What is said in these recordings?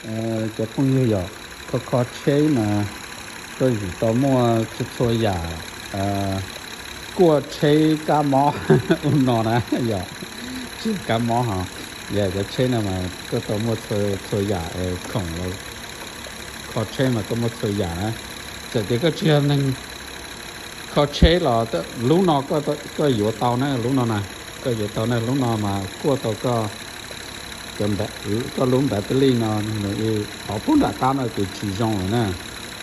呃，交朋友哟，考考车嘛，搿有到末出错呀，呃，过车感冒，有喏呢，哟，是感冒哈，也个车呢嘛，搿到末错错呀，呃，空了，考车嘛，到末错呀呢，这个个只要能考车了，这路喏，个个有到呢，路喏呢，个有到呢，路喏嘛，过到个 ຈະແບ ກໍລຸມແບັດເຕີຣີເນາະ ເອີ ເຂົາພຸ້ນດາການເອົາເປັນຊີຈອງນະ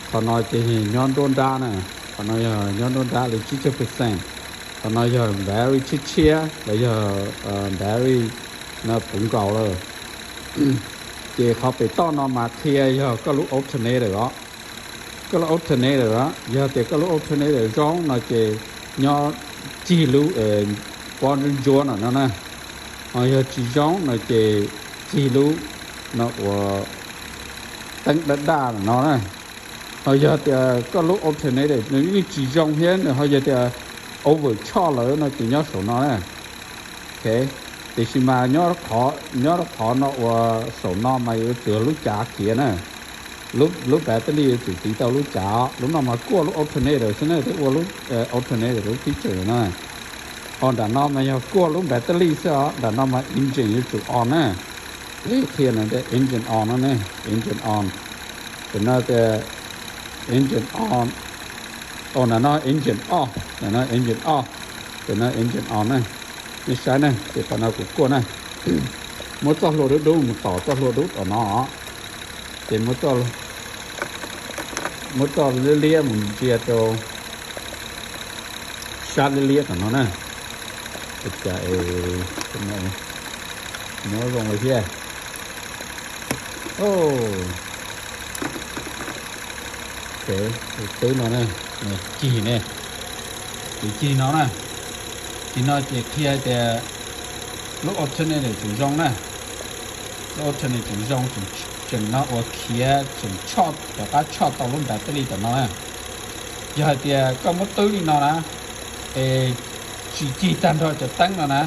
ເຂົານ້ອຍຈະຍ້ອນໂດນດານະ ເຂົານ້ອຍຍ້ອນໂດນດາເລີຍຊິບເປີເຊັນ ເຂົານ້ອຍແບຣີຊິເຊຍ ແລະ ເອີ ແບຣີນະປຸງເກົ່າເລີຍ ເຈເຂົາໄປຕໍ່ນອນມາເທຍ ກໍລຸອອກເທີເນເດີ ກໍລຸອອກເທີເນເດີ ເອີ ເຈກໍລຸອອກເທີເນເດີ ຈອງນະ ເຈ ຍໍຈີລຸ ເອີ ປອນຈົນນະ ເນາະ ເຮົາເຮັດຈີຈອງເນາະ ເຈຈີລຸເນາະ ວ່າຕັ້ງດັດດາເນາະ ເຮົາເຮັດ ເອີ ກໍລຸອອກເທີເນເດີ ນີ້ຈີຈອງເຮັດ ເຮົາເຮັດ ເອີ ໂອເວີຊອດເລີຍເນາະ ເຈຍໍໂສເນາະ ໂອເຄ ເຕຊິມາ ຍໍຂໍ ຍໍຂໍເນາະ ວ່າໂສເນາະ ມາເຈອລຸຈາເຂຍນະ ລຸ ລຸແບັດເຕີຣີ ເຈຕີເຕົ້າລຸຈາ ລຸນອກມາກົວລຸອອກເທີເນເດີ ຊະເນ ເຕວ່າລຸ ເອີ ອອກເທີເນເດີ ລຸຟີເຈີນະ ອອນດານອກມາ ມາກົວລຸແບັດເຕີຣີ ຊະ ດານອກມາ ເອັນຈິນ ຢູ່ຈຸອອນນະ ເລເຄຍນະ ເອັນຈິນອອນນະ ເອັນຈິນອອນ ເປັນນະ ເອັນຈິນອອນ ໂອ ນະເນາະ ເອັນຈິນອອຟ ນະເນາະ ເອັນຈິນອອຟ ເປັນນະ ເອັນຈິນອອນນະ ນີ້ໃຊ້ນະ ເຈປານາກຸກົວນະ ໝົດຈອກໂລດດູ ໝົດຕໍ່ຈອກໂລດດູ ຕໍ່ເນາະ ເຈໝົດຈອກ ໝົດຈອກເລເລຍ ໝູເຈຍໂຕ ຊາດເລເລຍກ່ອນເນາະນະ ຈະເອ ເປັນນະ ໝົດລົງເລີຍເພຍ ໂອ້ ໂອເຄ ຕື່ນເນາະ ນີ້ ຈີເນ ຈີເນາະນະ ຈີເນາະ ເຈເຄຍແຕ່ ລຸອອກເທີເນເດີ ຈຸຈອງນະ ລຸອອກເທີເນເດີ ຈຸຈອງ ຈຶ່ງເນາະ ໂອເຄ ຈຶ່ງຊອດ ແຕ່ປາຊອດຕໍ່ລຸແບັດເຕີຣີຕໍ່ເນາະ ຢາກໃຫ້ເຕຍກໍໝົດຕື້ນີ້ເນາະນະ ເອ ຈີ ຈີຕັນເທາະຈະຕັ້ງເນາະນະ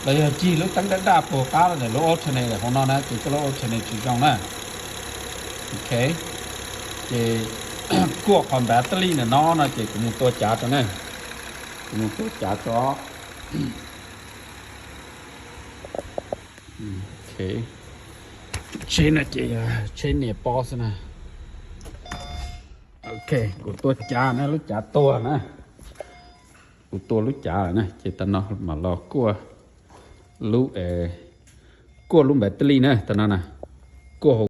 ລະຢາກຈີລຸຕັ້ງແຕ່ດາໂປກາລະເນາະ ລຸອອກເທີເນເດີ ຂອງເນາະນະ ເຈກໍລຸອອກເທີເນເດີ ຈຸຈອງນະ ໂອເຄ ເຈ ກວດຄວາມແບັດເຕີຣີນະເນາະ ເນາະ ເຈກະມູຕົວຈາຕົວນັ້ນ ກະມູຕົວຈາຕົວ ໂອເຄ ເຊນນະ ເຈ ເຊນເນປອສນະ ໂອເຄ ກູຕົວຈານະ ລຸຈາຕົວນະ ກູຕົວລຸຈານະ ເຈຕະນອກມາລໍກົວ ລຸ ເອ ກົວລຸແບັດເຕີຣີນະ ຕອນນັ້ນນະ ກົວ